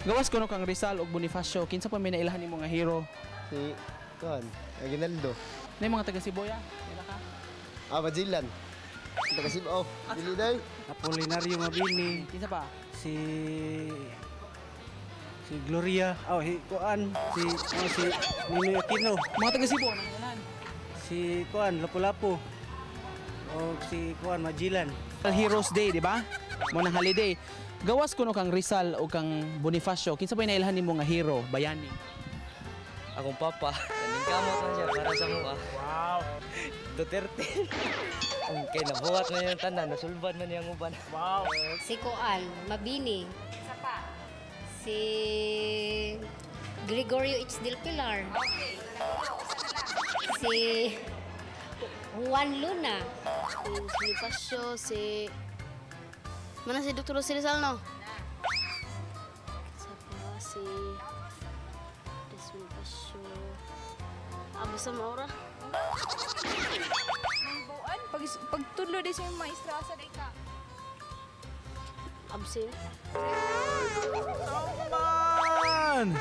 Gawas kuno kang Rizal ug Bonifacio, kinsa pa may nailhan nimo nga hero? Si kuan, Aguinaldo. Na mga taga Siboya? Ila ka? Ah, Magellan. Taga Cebu. Oh, dili day. Apolinario Mabini. Kinsa pa? Si si Gloria, oh, si Kuan, si oh, si Ninoy Aquino. Mga taga Cebu, nang ilhan? Si Kuan Lapu-Lapu. O si Kuan Magellan. Heroes Day, di ba? Mo nang holiday. Gawas kuno kang Rizal o kang Bonifacio, kinsa pa nailhan nimo nga hero, bayani? Akong papa. Kaning kamot man siya para sa mua. Wow. Duterte. Okay, nabuhat na yung tanan, nasulbad man niyang uban. Wow. Si Kuan, Mabini. Si Gregorio H. Del Pilar. Si Juan Luna. Si Bonifacio, si... Mana si Dr. Jose Rizal, no? Sa pa, si... Bonifacio... Ah, basta maura. Buwan, pag pagtudlo di sa imong maestra asa day ka? Absent. Man!